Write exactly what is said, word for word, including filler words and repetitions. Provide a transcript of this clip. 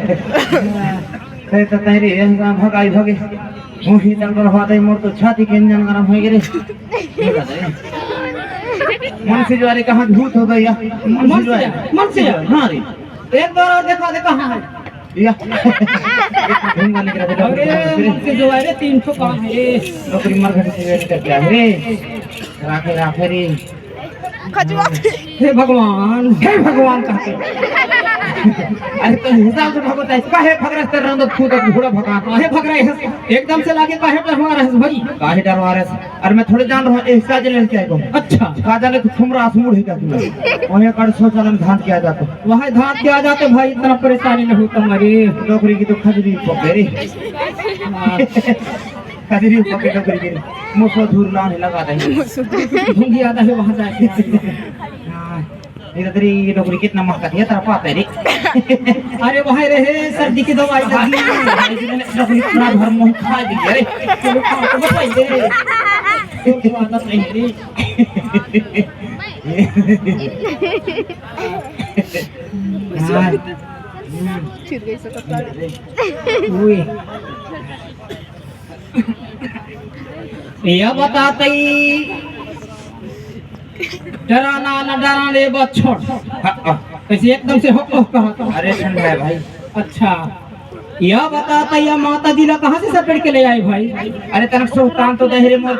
ते तो तेरी ये ना भगाई भगे। मोही तक पर होते मोर तो छाती के इंजन गरम हो गए रे। मुंशी जो रे, कहाँ भूत हो गया? मुंशी जो है। मुंशी जो है। हाँ रे। एक बार और देखा दे, कहाँ है? या। घूम वाले के रखे अरे, रे। मुंशी जो है रे, तीन ठो काम है रे। नौकरी मर घर से करके आए रे। राखे, राखे रे। खजुआ। हे भगवान, हे भगवान कहते। अरे तो हिसाब से भगवत है, काहे भगरस कर रहा हूँ, खुद घोड़ा भगा। काहे भगरस है? एकदम से लागे काहे डरवा रहे हो भाई? काहे डरवा रहे हो? अरे मैं थोड़े जान रहा हूँ, एहसास लेने क्या है? अच्छा। का जाने कुछ हमरा आसमूढ़ है क्या तुम्हें? वहीं कर शौचालय में धान किया जाता। वहाँ धान किया जाते भाई, इतना परेशानी नहीं होता हमारी। नौकरी की तो खजरी पकड़े रे। हाँ। कजरी पकड़ नौकरी के मुसो धूर लाने लगा दे। ढूंढी आता है वहां जाके। हाँ, ये तो तेरी ये नौकरी कितना महका दिया तेरा पापा रे। अरे वहां रहे सर्दी की दवाई लगी। भाई जी ने नौकरी पूरा भर मुंह खा दी रे। चलो खा तो बताइए। तो आदत नहीं रे। हाँ। छिड़ गई से कपड़ा। उई। या बता तई, डराना ना डराने बा छोड़। हाँ, हाँ। ऐसे एकदम से हो, हो कहा था। अरे ठंडा है भाई। अच्छा, या बता तई, या माता जी ला कहाँ से सपेट के ले आए भाई? अरे तनक सुल्तान तो दहरे मोर